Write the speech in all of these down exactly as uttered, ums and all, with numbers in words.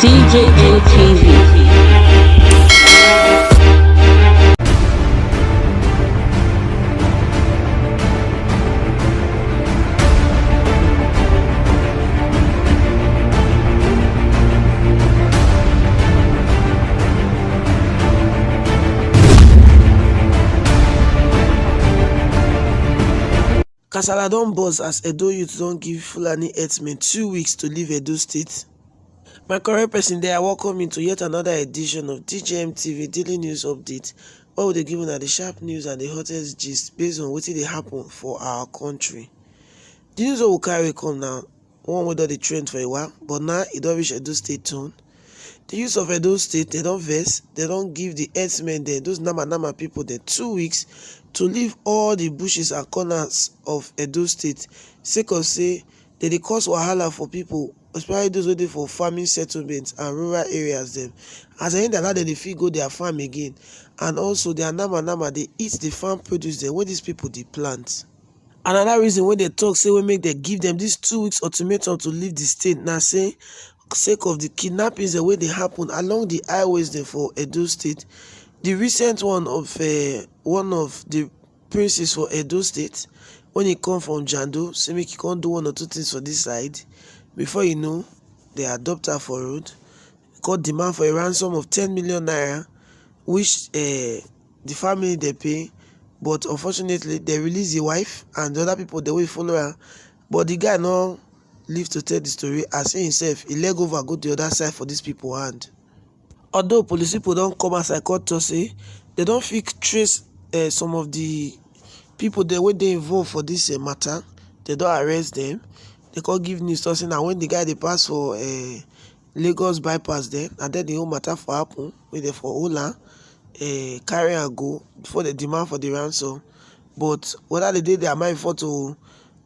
D J N T V. Kasala don burst as Edo youth don give Fulani herdsmen two weeks to leave Edo State. My correct person there, I welcome you to yet another edition of D J M T V Daily News Update, where we dey give una the sharp news and the hottest gist based on wetin dey happen for our country. The news wey we carry come now, one wey don dey trend for a while, but now e don reach Edo State tone. The youth of Edo State, they don vex, they don give the herdsmen dem, those nama nama people dem, two weeks to leave all the bushes and corners of Edo State, sake of say they dey cause wahala for people, especially those wey dey for farming settlements and rural areas dem. As dem dey allow dem dey fit go their farm again, and also their nama nama dey eat the farm produce dem wey these people dey plant. Another reason wey dem talk say wey make dem give dem this two weeks ultimatum to leave the state na say sake of the kidnappings dem wey dey happen along the highways dem for Edo State. The recent one of, eh, one of the princes for Edo State, when he come from Jando, say make he come do one or two things for this side. Before you know, they adopt her for road, come demand for a ransom of ten million naira, which, eh, the family dey pay, but unfortunately, they release the wife and the other people dem wey follow her. But the guy no live to tell the story, as he himself, he leg over go the other side for these people hand. Although police people don come outside come talk say they don fit trace, eh, some of the people dem wey dey involved for this, eh, matter, they don arrest them. They come give news talk say na when the guy dey pass for, eh, Lagos bypass there, na there the whole matter for happen, wey dem for hold am, eh, carry am go before they demand for the ransom. But whether they dey their mind for to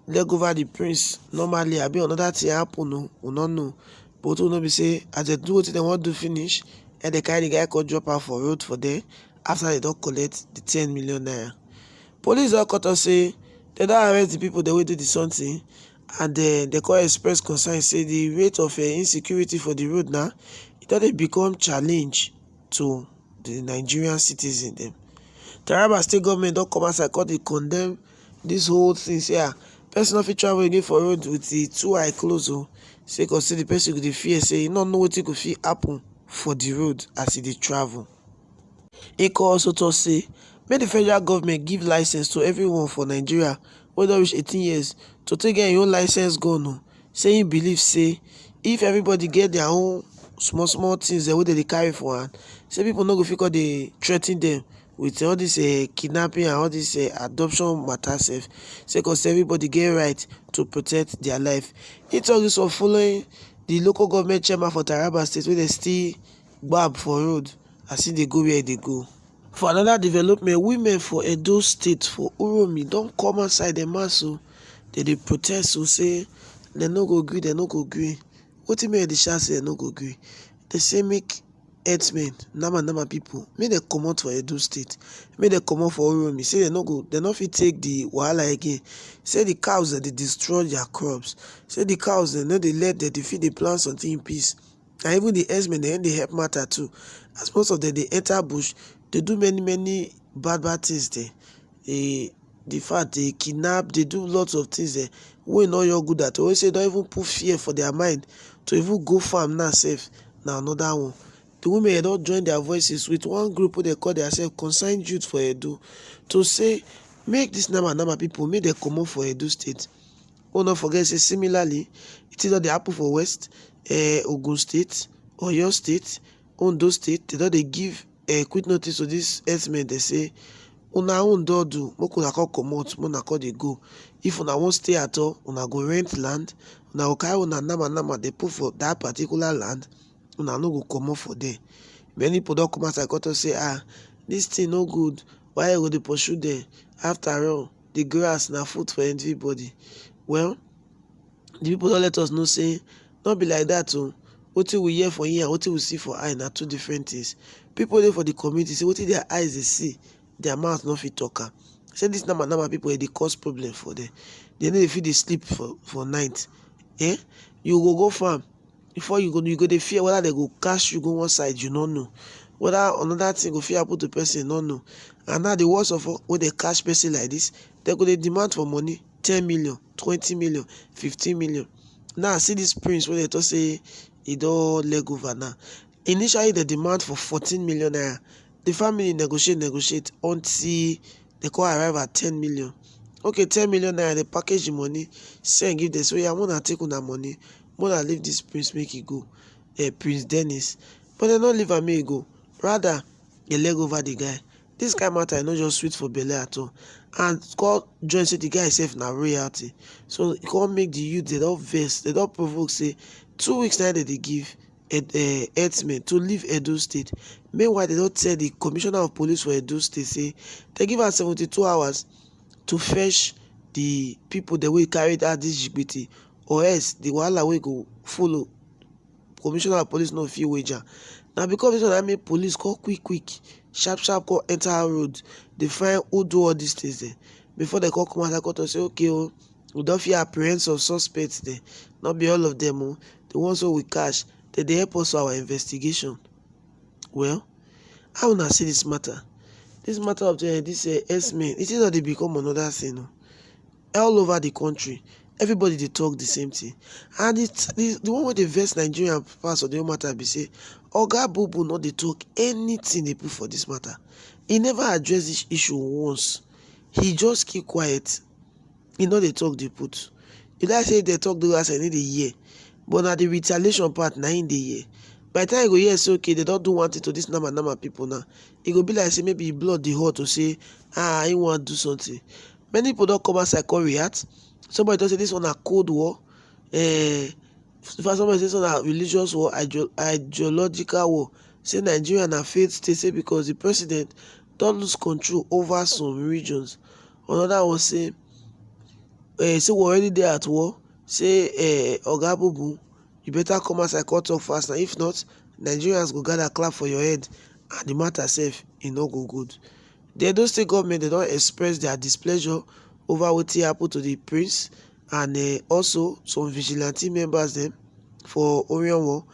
leg over the prince normally, abi another thing happen o, we no know. But we know be say as dem do wetin dem wan do finish, eh, they carry the guy come drop am for road for there after they don collect the ten million naira. Police don cut us say they don arrest the people dem wey do the something, and, eh, they come express concern say the rate of, eh, insecurity for the road now, e don dey become challenge to the Nigerian citizen dem. Taraba state government don come outside come dey condemn this whole thing, say, ah, person no fit travel again for road with the two eye close o, sake of say the person go dey fear say e no know wetin go fit happen for the road as e dey travel. E come also talk say make the federal government give license to everyone for Nigeria wey don reach eighteen years to take get im own license gun o, say im believe say if everybody get their own small small things dem wey dem dey carry for hand, say people no go fit come dey threaten them with all this, eh, kidnapping and all this, eh, adoption matter sef, sake of say everybody get right to protect their life. He talk this one following the local government chairman for Taraba State wey dem still gbab for road as e dey go where e dey go. For another development, women for Edo State for Uromi don come outside dem house o, dem dey protest o, say dem no go gree, dem no go gree. Wetin make dem dey shout say dem no go gree? Dem say make herdsmen, nama nama people, make dem comot for Edo State, make dem comot for Uromi, say dem no go, dem no fit take the wahala again. Say the cows dem dey destroy their crops, say the cows dem no dey let dem dey fit dey plant something in peace. And even the herdsmen dem dey help matter too, as most of them dey enter bush, dey do many many bad bad things there. They, the fact, they kidnap, they do lots of things there wey no your good at all. Wey say don even put fear for their mind to even go farm now sef, na another one. The women dem don join their voices with one group wey dem call theirself Concerned Youth for Edo to say make this nama nama people make dem comot for Edo State. Una no forget say similarly, it don dey happen for West, eh, Ogun State, Oyo State, Ondo State. They don dey give, eh, quick notice to this herdsmen. They say una own don do, make una come comot, make una come dey go. If una wan stay at all, una go rent land, una go carry una nama nama dey put for that particular land, una no go comot for there. Many people don come outside come talk say, ah, this thing no good. Why you go dey pursue them? After all, the grass na food for everybody. Well, the people don let us know say no be like that o. Wetin we hear for ear and wetin we see for eye na two different things. People dey for the community say wetin their eyes dey see, their mouth no fit talk am. Say this nama nama people, e dey cause problem for them. They no dey fit dey sleep for, for night. Eh? You go go farm, Before you go, you go dey fear whether they go catch you go one side, you no know. Whether another thing go fit happen to person, no know. And now the worst of all, when they catch person like this, they go dey demand for money, ten million, twenty million, fifteen million. Now see this prince wey they talk say he don leg over now. Initially, they demand for fourteen million naira. The family negotiate, negotiate until they come arrive at ten million. Okay, ten million naira, they package the money, send give them. So yeah, wanna take una money, wanna leave this prince make he go, uh, Prince Dennis. But they not leave am make he go. Rather, they leg over the guy. This kind matter is not just sweet for belle at all. And call join say the guy himself na royalty. So he come make the youth, they don't vex, they don't provoke say two weeks now that they give Ed, uh, herdsmen to leave Edo State. Meanwhile, they don't tell the commissioner of police for Edo State say they give us seventy-two hours to fetch the people that will carry out this G B T, or else the wahala will go follow. Commissioner of police no fit wager. Now because this one, I mean, police call quick, quick, sharp, sharp, call enter road. They find who do all these things there. Before they call come out, I got to say, okay, oh, we don't fear apprehension of suspects there. Not be all of them, oh. The ones who we catch, they, they help us for our investigation. Well, how una see this matter? This matter of the, this, uh, S men, it is not they become another thing, oh. All over the country, everybody they talk the same thing. And it's the, the one with the vex Nigerian pass of the whole matter be say, Oga Bubu not they talk anything they put for this matter. He never addressed this issue once. He just keep quiet. He not they talk they put. You like say they talk the last, I need a year. But now the retaliation part, now in the year. By the time you go, yes, okay, they don't do one thing to this number, number people now. It go be like say maybe blood the hot to say, ah, I want to do something. Many people don't come outside, come react. Somebody don't say this one a cold war. Eh, if somebody say this one a religious war, ideo-, ideological war. Say Nigeria na faith state, say because the president don't lose control over some regions. Another one say, eh, say we already there at war. Say, eh, Oga Bubu, you better come outside, come talk fast. Now, if not, Nigerians go gather clap for your head, and the matter safe, it no go good. The Edo State government, they don't express their displeasure over what happened to the prince, and, eh, also some vigilante members them for Orion War.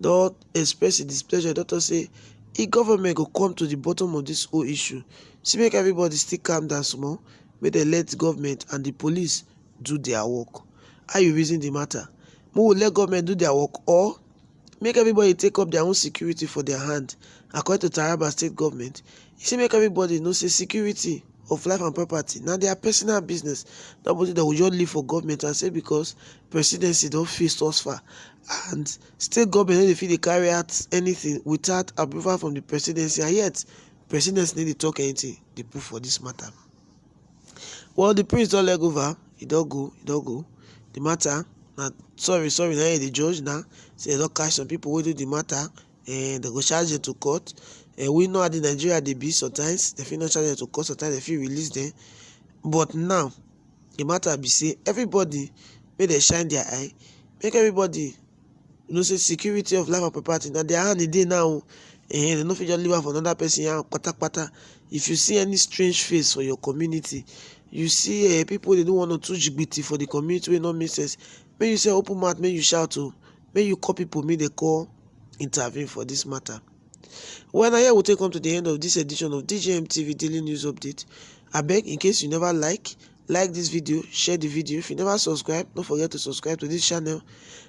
Don't express a displeasure. Don't say, if government go come to the bottom of this whole issue, see make everybody still calm down small, make they let government and the police do their work. How you reason the matter? We will let government do their work, or make everybody take up their own security for their hand. According to Taraba State government, you see make everybody know say security of life and property now their personal business. Nobody that will just leave for government and say because presidency don't face us far, and state government no dey fit dey carry out anything without approval from the presidency, and yet presidency no dey talk anything they put for this matter. Well, the prince don't let go over. He don't go. He don't go. The matter, now, sorry, sorry, now the judge now say they don't catch some people who do the matter, and they go charge them to court. And we know how the Nigeria they be sometimes. They feel not charge them to court, sometimes they feel release them. But now, the matter be say everybody make they shine their eye, make everybody you know say security of life and property na their hand e dey now. Eh, they no fit just leave am for another person hand patapata. If you see any strange face for your community, you see, eh, people they do one or two G B T for the community wey no make sense, make you say open mouth, make you shout o, make you call people, make they call intervene for this matter. Well, now here we take come to the end of this edition of D J M T V Daily News Update. I beg, in case you never like, like this video, share the video. If you never subscribe, don't forget to subscribe to this channel.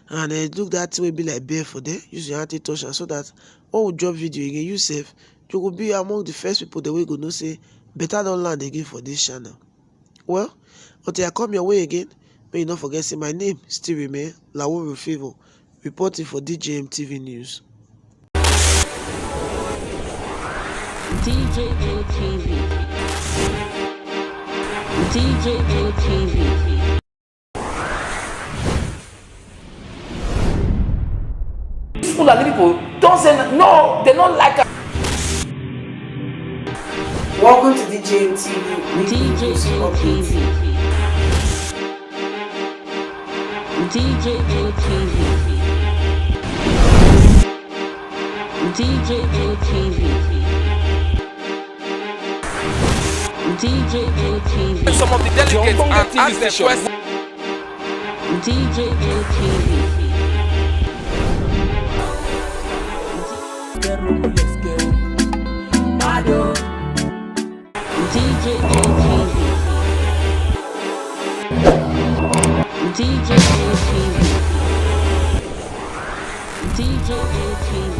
And, eh, look that thing will be like bear for there. Use your hand to touch am so that when we drop video again, you sef, you will be among the first people that we go know say better don't land again for this channel. Well, until I come your way again, may you not forget say my name still remain Lawuru Favor, reporting for D J M T V News. D J M T V. D J M T V. These Fulani people don't say n-, no, they don't like us. Welcome to D J M T V. D J M T V. D J M T V. D J M T V. D J M T V. Some of the delegates and ask them questions. D J M T V. Get room, let's go. Mado. D J J T V. D J J T V. D J J T V.